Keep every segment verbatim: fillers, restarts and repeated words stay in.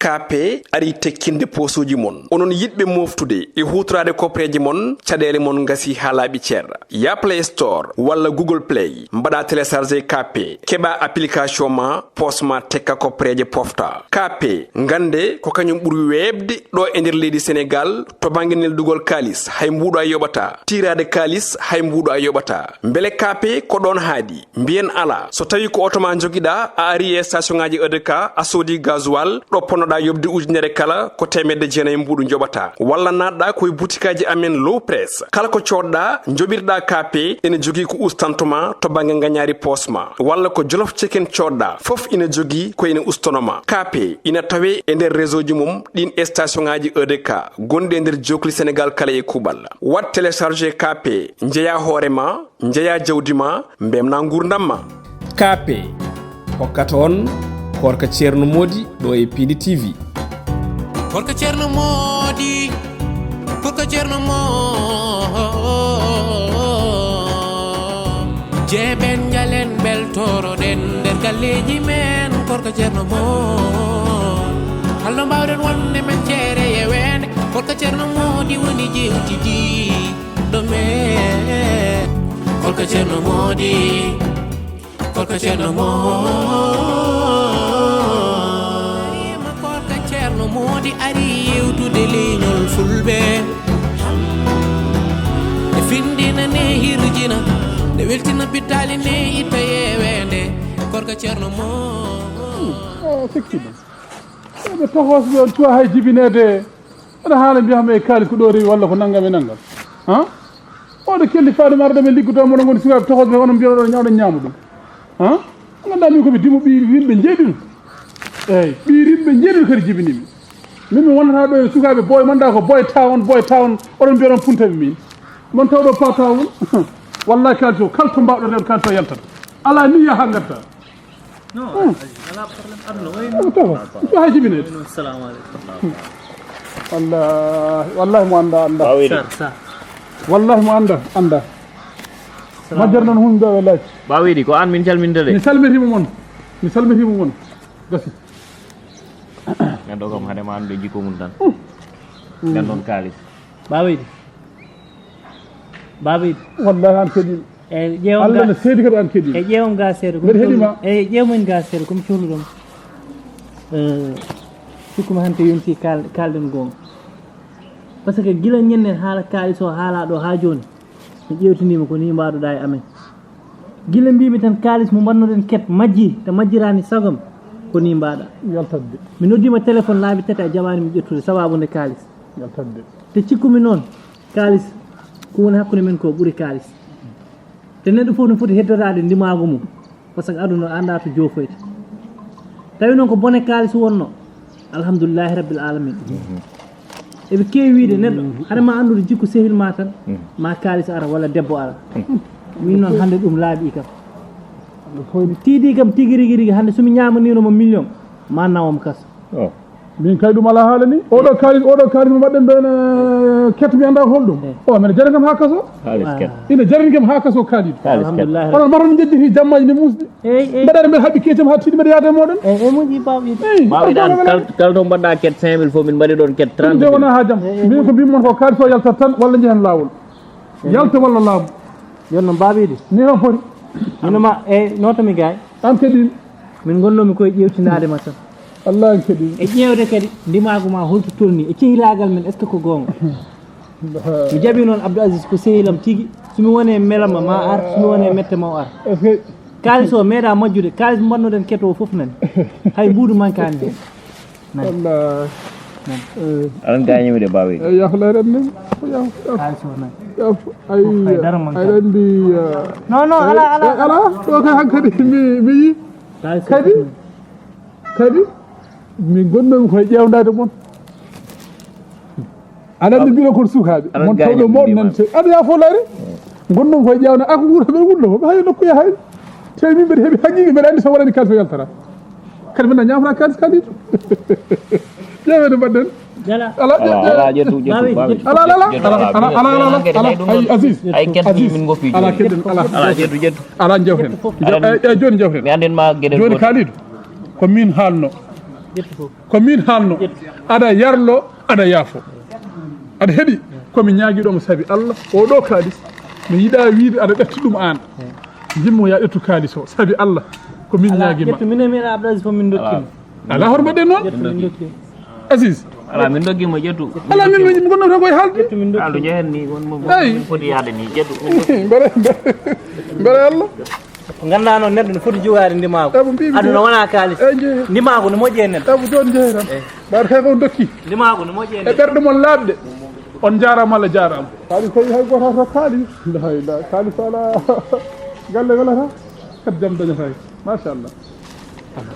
Kaape arii tekkinde poosuuji mon. Onon yiɗɓe mooftude e huutoraade kopreeje mon, caɗeele mon ngasii haa laaɓi cer. Yah Play Store walla Google Play, mbaɗaa télécharger Kaape, keɓaa application ma, poos ma tekka kopreeje pofta. Kaape, ngannde ko kañum ɓuri weeɓde ɗo e nder leydi Senegaal to bannge neldugol kaalis, hay mbuuɗo a yoɓataa. Tiiraade kaalis, hay mbuuɗo a yoɓataa. Mbele Kaape ko ɗoon haaɗi? Mbiyen alaa. So tawii ko oto ma njogiɗaa, a arii e station ŋaaji E D K, a soodii gasoil, ɗo ponnoɗaa yoɓde ujunere kala, ko teemedde jeenayi mbuuɗu njoɓataa. Walla naatɗaa ko e butikaaji amen Low Press. Kala ko coodɗaa, njoɓirɗaa Kaape, ene jogii ko ustanto ma to bannge ngañaari poos ma. Walla ko Jolof Chicken coodɗaa, fof ina jogii ko ene ustono ma. Kaape ina tawee e nder réseau ji mum ɗiin e station ŋaaji E D K gonɗi e nder jookli Senegaal kala e kuuɓal. Waɗ télécharger Kaape, njeyaa hoore ma, njeyaa jawdi ma, mbemnaa nguurndam ma. Kaape hokkata on Koorka Ceerno Moodi ɗo e Piindi T V. Koorka Ceerno Moodi, Koorka Ceerno Moodi. Jeeɓen njalen mbeltoroɗen nder galleeji men, Koorka Ceerno Moodi. Halno mbaawɗen wonde men ceere e weende, Koorka Ceerno Moodi woni jewtidi. Ɗo men, Koorka Ceerno Moodi, Koorka Ceerno Moodi. Koorka Ceerno Moodi ari yewtude leñol Fulɓe. E findina ne hirjina, ne weltina pittaali ne itta yeweende. Koorka Ceerno Moodi. Oh, effectivement. Ɓe toxos ɓe on cuwa hay jibineede. Aɗa haala mbiya kam e kaalis ko ɗo rewi walla ko nanngam e nanngam. Ha? Oɗo kelli faade maɗa ɗo ɓe liggoto moɗo ngoni sukaaɓe toxos ɓe onon mbiya oɗon ñaama ɗum. Ha? Nganndaa min ko mi dimo ɓiiri rimɓe njeeɗino. Eeyi, ɓiiri rimɓe njeeɗino kadi jibinimi. Min mi wonata ɗo e sukaaɓe boy manɗa ko boy town, boy town. Oɗon mbiya oɗon puntaɓe min. Mon taw ɗo pa town. Wallahi kaalis o kala to mbaawɗo rewde kaalis o yaltat. Alaa ni yaha ngadda. Non, alaa problème, aduna wayno. Ko tawa? Ko haa jibinede. Wayno, salamu aleykum. Wallahi, wallahi mo annda, annda. Sar, sar. Wallahi mo annda, annda. Majjere noon hunde ɗo, wallahi. Ba Weydi, ko aan min calminta de. Mi salmitima mon. Mi salmitima mon. Gasi. Neɗɗo kam, hade ma annde jikko mum tan. Ngandon kaalis. Ba Weydi. Ba Weydi. Wallahi aan keɗiiɗo. Eyi, ƴeewam Allah ga, ne seedi kadi aan keɗiiɗo. Eyi, ƴeewam ga seeɗa, ko mi mbeɗa heɗii ma. Eyi, ƴeewam ga seeɗa, ko mi cohluɗo ma. Eh, sikkumi hannde yonti kaal-, kaalɗen goonga. Par ce que gila ñande haala kaalis o haalaa ɗo haa jooni, mi ƴeewtiniima ko nii mbaɗoɗaa e amen. Gila mbiimi tan kaalis mo mbaɗnoɗen ket majji, te majjiraani sagam, ko nii mbaɗa. Yaltande. Mi noddiima téléphone laabi tati a jaɓaani mi ƴettude sababu nde kaalis. Yaltande. Te cikkumi noon, kaalis ko woni hakkunde men ko ɓuri kaalis. Te neɗɗo fof no foti heddoraade ndimaagu mum, par ce que aduna a anndaa to joofoyta. Tawi noon ko bone kaalis wonno, alhamdulillahi rabbil alamin. Eɓe keewi wiide neɗɗo, hade ma anndude jikku sehil ma tan, ma kaalis ara walla debbo ara. Min noon hannde ɗum laaɓi kam. Mi tiidi kam tigi rigi rigi, hannde so mi ñaamanino mo million, ma nawam kas. Oh. Min kay ɗum alaa haala ni. Oɗo kaalis, oɗo kaalis mo mbaɗɗen ɗo ene ket mi anndaa holɗum. Eh. O, mene jari kam haa kaso. Kaalis ket. Ina jarani kam haa kaso kaalis. Kaalis ket. Alhamdulillah. Onon mbaɗon jejjiti jammaji ne muusɗi. Eyi, eyi. Mbaɗaɗe mbeɗa haɓi keecam haa tiiɗi mbeɗa yaade e moɗon. Eyi, eyi, moƴƴi baaw yiɗi. Eyi, kal, kal to mbaɗɗa ket cinq mille fof min mbaɗi ɗon ket trente mille. Ɗum de wonaa haa jam. Eyi, eyi. Min ko mbimi mon ko kaalis o yaltat tan walla njehen laawol. Eyi. Yalta walla laamu. Jooni noon baaw yiɗi. Ni o foti. Mino ma, eyi, noto mi gaay. An kadi. Min ngonnomi koye ƴeewtinaade ma tan. Wallahi kadi. E ƴeewde kadi ndimaagu ma holto tolni e cehilaagal men, est-ce que ko goonga? Mi jaɓi noon Abdou Aziz ko sehilam tigi. So mi woni e melamma ma ar, so mi woni e mette ma o ar. Est-ce que kaalis o meeɗa majjude, kaalis mo mbaɗnoɗen keto o fof nani. Hay mbuudu mankaani heen. Nani. Wallahi. Nani. Eh. Aɗa gaañi mi de baawe. Eh, yaflere ni. Yaf, yaf. Kaalis o nani. Yaf. Ay, ay, dara mankaani. Aɗa anndi, eh, non, non, ala, ala, eh, ala. Ɗo kay hankadi mi, mi yi. Kaalis o fof nani. Kadi min ngonnomi koye ƴeewndade mon. Aɗa anndi mbiɗo kon sukaaɓe. Mon tawɓe moɗon nan se aɗa yaa fof lare. Ngonnomi koye ƴeewna ako wuro ɓe wullo ko ɓe hayi nokku yahay. Te min mbeɗa heɓi haqiiqe mbeɗa anndi so waɗani kaalis o yaltata. Kadi min na ñaamata kaalis kadi. Ƴeewede mbaɗɗen. Jala. Ala, ala, ala, ƴettu, ƴettu, ala, ala, ala, ala, ala, ala, ala, ala, ay, Aziz. Ay, kettu, Aziz. Min ngoppi ala, jooni. Keɗen, ala. Ala, ƴettu, ƴettu. Ala, njew hen. Aɗa njew, anndi eh, eh, jooni njew hen. Mi anndin ma geɗel jooni gootel. Kalidou, ko min haalno. Ko min haalno. Aɗa yarlo, aɗa yaafo. Aɗa heɗi? Ko mi ñaagiɗo mo sabi Allah, o ɗo kaalis. Mi yiɗa wiide aɗa ƴetti ɗum aan. Jimmo ya ƴettu kaalis o sabi Allah. Ko min ñaagi ma. Ƴettu, min e min Abdou Aziz fof min dokkimo. Ala horma ɗen noon. Ƴettu, min dokkimo. Aziz. Ala, min dokkimo, ƴettu. Ala, min, min gonnoto koye haalde. Ƴettu, min dokkimo. Haaldu jehen ni, won mo, mo, Eyi. Foti yaade ni, ƴettu. Mbele, mbele, mbele Allah. Ko ngannduɗaa noon, neɗɗo ne foti jogaade ndimaagu. Eɓe mbiimi Aduna de. Wonaa kaalis. Eyi, jeyi. Ndimaagu ne moƴƴi e neɗɗo. Eɓe toon jeyi tan. Eyi. Mbaɗa kay ko on dokki. Ndimaagu ne moƴƴi e E neɗɗo. Ɓerɗe mon laaɓɗe. On njaaraama, Allah jaaraama. Kaalis koy hay gooto rokkaali. La ilaha, kaalis alaa. Galle welata. Kadi jam dañata hay. Machallah.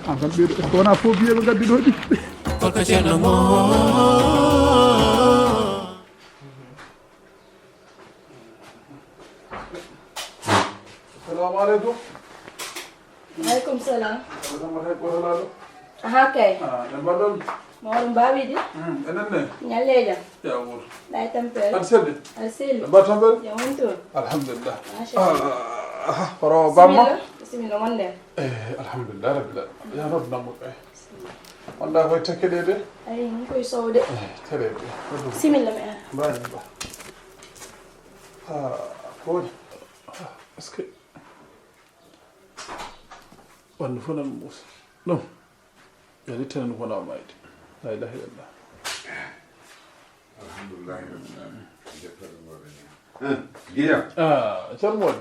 An kam ɓeydo, est-ce que wonaa fo biyeɓe ngaddi ɗo ɗi? Koko Ceerno Mo. Assalamu aleykum. Aleykum salam. Ko tan mbaɗa goto laaɗo? Aha kay. Ah, en mbaɗon? Mawɗo mbaawi de. Hmm, enen ne? Ñalleeja. Ya wuur. Lay tampere. Aɗa selli? Aɗa selli. Mbaɗa tampere? Ya won toon. Alhamdulillah. Machallah. Ah, ah, ah, hono bamma? Bisimilla. Bisimilla, wonde. Eh, alhamdulillah rabbil alamin. Ya Rabbi, nammo kay. Wonda koye tekke ɗe de? Ayi, min koye sowde. Eh, tere de. Similla mi ara. Mbani ba. Ah, ko woni? Ah, est-ce que ɓanndu fof nan muusa? Ɗum. Yo ittane ɗum wona o mayde. La ilaha illallah. Alhamdulillahi rabbil alamin. Jettode mo ɓe ñaam. Eh, Guiya. Ah, Ceerno Mody.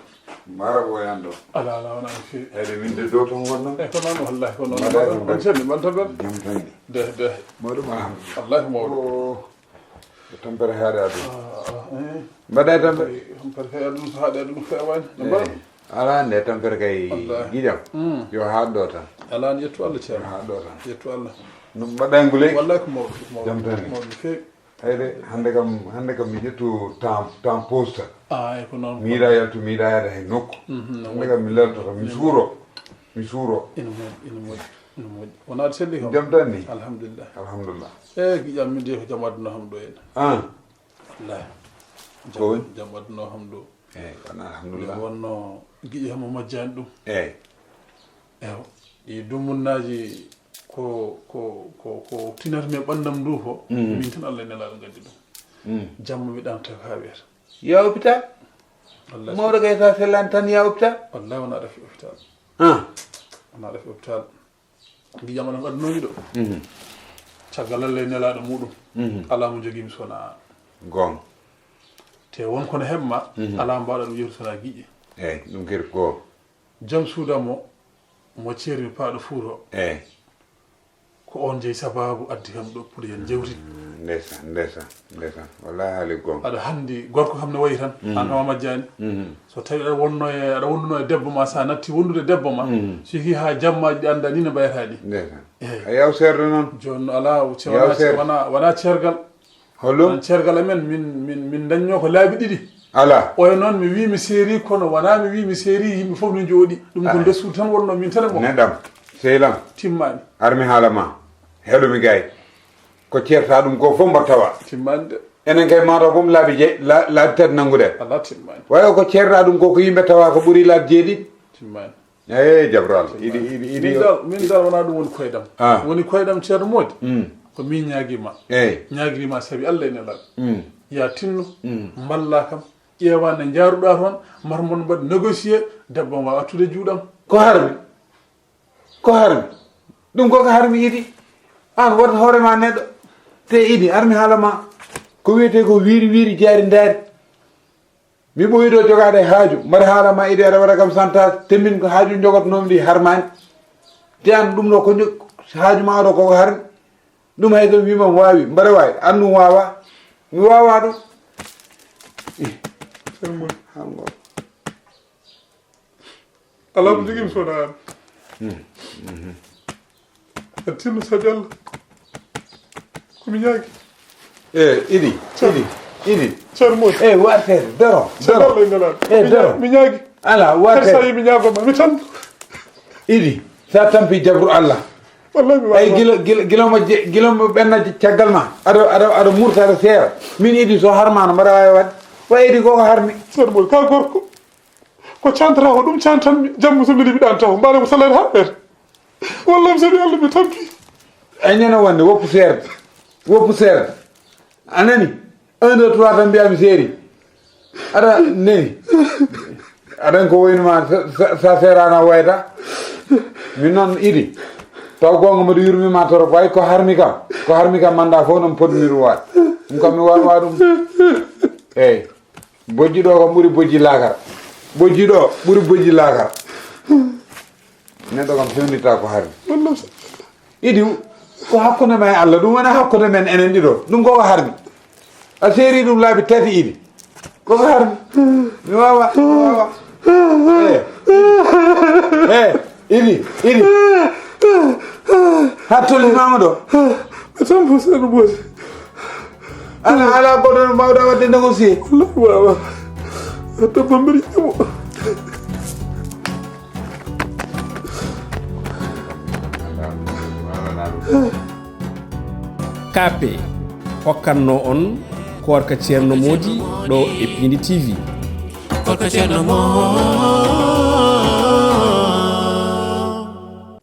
Mara boyan ɗo. Ala, ala, wona no feewi. Eyde min de dow toon wonno. Eh, ko noon, wallahi, ko noon. Mbaɗa On, on, on celli, mbaɗa tabere. Jam tan ni. De, de. Mawɗum, alhamdulillah. Wallahi ko mawɗum. Oh. Ko tampere haade aduna. Ah, ah, eh. Mbaɗa e tampere. Tampere kay aduna, so haaɗi aduna feewaani. No mbaɗa? Eh. Ala nde tampere kay Wallahi. Giƴam. Mm. Yo haaɗ ɗo tan. Ala ni, ƴettu Allah, Ceerno. Yo haaɗ ɗo tan. Ƴettu Allah. No mbaɗa ngule? Wallahi ko mawɗum, ko mawɗum. Jam tan ni. Mawɗum feewi. Eyde, hannde kam, hannde kam mi ƴettu temps, temps posta. Ah, eyi, ko noon. Mi yiɗa yaltu, mi yiɗa yaade hay nokku. Mhm, no Hannde kam mi laltoto, mi suuro. Mi suuro. Ina moƴƴi, ina moƴƴi, ina moƴƴi. Wonaa selli kam. Jam tan ni? Alhamdulillah. Alhamdulillah. Eh, giƴam min de ko jam aduna kam ɗo en. Ah. Wallahi. Ko woni? Jam, jam aduna kam ɗo. Eyyi, kono alhamdulillah. Nde wonno giƴi hamo majjani ɗum. Eyyi. Ewa, ɗi dumunnaaji ko, ko, ko, ko tinata mi e ɓanndam ndu ko, Mm. min tan Allah e Nelaaɗo ngaddi ɗum. Mm. Jamma mi ɗanta ko haa weeta. Yaa hôpital? Wallahi. Mawɗo kay sa sellani tan yaa hôpital? Wallahi wonaa ɗafi hôpital. Ah. Wonaa ɗafi hôpital. Giƴam aɗa adunoomi ɗo. Mhm. Caggal Allah e Nelaaɗo muɗum. Mhm. Alaa mo jogii mi so wonaa aan. Goonga. Te won ko ne heɓ ma, Mhm. alaa mbaawɗa ɗum yeru so wonaa giƴi. Eyyi, ɗum kadi ko goonga. Jom suuda mo, mo ceermi paaɗo fuuro. Eyyi. Ko on jeyi sababu addi kam ɗo pour yen jewtit. Mm, ndeysaan, ndeysaan, ndeysaan. Wallahi haali goonga. Aɗa hanndi gorko kam ne wayi tan, Mhm. aan kam a majjaani. Mhm. So tawi aɗa wonno e, aɗa wonduno e debbo ma, sa natti wondude debbo ma, Mhm. so yehi haa jammaaji ɗi annda ni ne mbayata ɗi. Ndeysaan. Eyyi. A yaw seerde noon. Jooni no alaa, ce-, Yaw wona, seerde. wona, wona ceergal. Hollo? An ceergal amen, min, min, min dañno ko laabi ɗiɗi. Alaa. Oya noon mi wi mi seeri, kono wona mi wi mi seeri, yimɓe fof no njooɗi. Ɗum ko Ah. ndesuudu tan wonno min tan e mo. Neɗɗam, sehil am. Timmaani. Ar mi haala ma. Heɗo mi gay. Ko ceerta ɗum ko fof mbaɗ tawa. Timmaani de. Enen kay mataw fof laabi je-, la-, laabi tati nannguɗen. Alaa timmaani. Wayo ko ceerta ɗum ko, ko yimɓe tawa ko ɓuri laabi jeeɗiɗi. Timmaani. Eyi, Jabral, iɗi, iɗi, iɗi Min yo- dal, min dal wonaa ɗum woni koyɗam. Ah. Woni koyɗam Ceerno Mody. Mm. Ko min ñaagii ma. Eyi. Ñaagiri ma sabi Allah e Nelaaɗo. Mm. Ya tinno, Mm. mballa kam, ƴeewa nde njaaruɗaa toon, mbar mon mbaɗ négocier, debbo am waawa attude juuɗam. Ko harmi? Ko harmi? Ɗum ko ko harmi iɗi? Aan wota hoore ma neɗɗo. Te iɗi, ar mi haala ma. Ko wiyetee ko wiiri wiiri jaari ndaari. Mi ɓooyi ɗo jogaade haaju, mbaɗa haala ma iɗi aɗa waɗa kam santaas, te min ko haaju jogotonoomi ɗi harmaani. Te aan ɗum ɗo ko njo-, haaju ma ɗo koko harmi. Ɗum hay so mi wiima mi waawi, mbaɗa waawi, aan ɗum waawa. Mi waawa ɗum. Ih, Ceerno Mody. Haa ngoo. Alaa ko jogii mi so wonaa aan. Hmm. Mhm. A tinno sabi Allah. Ko mi ñaagi. Eh, iɗi, Ceerno. Iɗi, iɗi. Ceerno Mody. Eh, warteede, doro, Ceerno doro. Allah e Nelaaɗo. Eh, Mi ñaa-, doro. mi ñaagi. Alaa, Kadi warteede. sa yii mi ñaago ma, mi tan. Iɗi, sa tampi jabru Allah. Wallahi mi Ay, waawa. gila, gila, gila mo je-, gila mo ɓenna caggal ma. Aɗa, aɗa, aɗa murta, aɗa seera. Min iɗi so harmaano, mbaɗa waawi waɗde. Wa iɗi ko ko harmi. Ceerno Mody, ka gorko. Ko cantata ko ɗum cantanmi, jamma so neli mi ɗanta ko, mbaɗa ko salade haa ɓeeta. Walla mi saɗi Allah mi tampi. A ñana wonde woppu seerde, woppu seerde. A nani? Un, deux, trois tan mbiyami seeri. Aɗa nani? Aɗan ko woynuma sa, sa, sa seerana wayta. Min noon idi. Taw goonga mboɗo yurmima torop, way ko harmi kam. Ko harmi kam manda fof noon poɗmi ɗum waat. Ɗum kam mi wawa ɗum. Eyyi. Bojji ɗo kam ɓuri bojji laakara. Bojji ɗo ɓuri bojji laakara. Neɗɗo kam fewnditta ko harmi. Wallahi. Idi, ko hakkunde ma e Allah, ɗum wona hakkunde men enen ɗiɗo. Ɗum koko harmi. A seeri ɗum laabi tati idi. Koko harmi. Mi wawa, mi wawa. Eh, eh, idi, idi. Hattoli mama ɗo. Ɓe tan fof seeɗa ɓoosi. Ala, ala, goɗɗo no mbawɗa waɗde négocier. Wallahi wawa. Debbo mbiɗa yiɗimo. K P hokkatno on Koorka Ceerno Moodi ɗo e Piindi T V. Koorka Ceerno Moodi.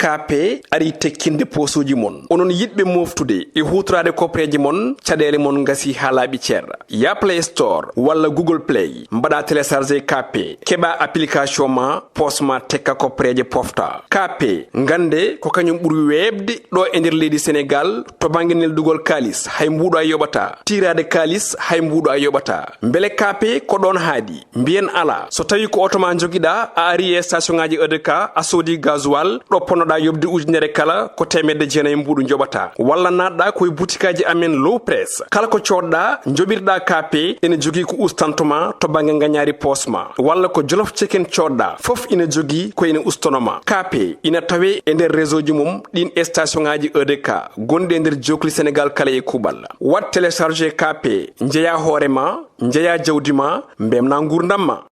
K P ari tekkinde posuuji mon. Onon yiɗɓe moftude e huutoraade kopreeje mon, caɗeele mon ngasi haa laaɓi cer. Ya Play Store walla Google Play, mbaɗa télécharger K P, keɓa application ma, poos ma tekka kopreeje pofta. K P, ngannde ko kañum ɓuri weeɓde ɗo e nder leydi Senegal to bannge neldugol kaalis, hay mbuuɗo a yoɓata. Tiiraade kaalis, hay mbuuɗo a yoɓata. Mbele K P ko ɗoon haaɗi? Mbiyen alaa. So tawii ko oto ma njogiɗaa, a ari e station ŋaaji E D K, a soodi gasoil, ɗo ponnoɗaa yoɓde ujunere kala, ko teemedde jeenayi mbuuɗu njoɓataa. Walla naatɗaa ko e butikaaji amen Low Press. Kala ko coodɗaa, njoɓirɗaa K P, ene jogii ko ustanto ma to bannge ngañaari poos ma. Walla ko Jolof Chicken coodɗaa, fof ina jogii ko ina ustono ma. K P ina tawee e nder réseau ji mum ɗiin e station ŋaaji E D K gonɗi e nder jookli Senegal kala e kuuɓal. Waɗ télécharger K P, njeyaa hoore ma, njeyaa jawdi ma, mbeltinaa nguurndam ma.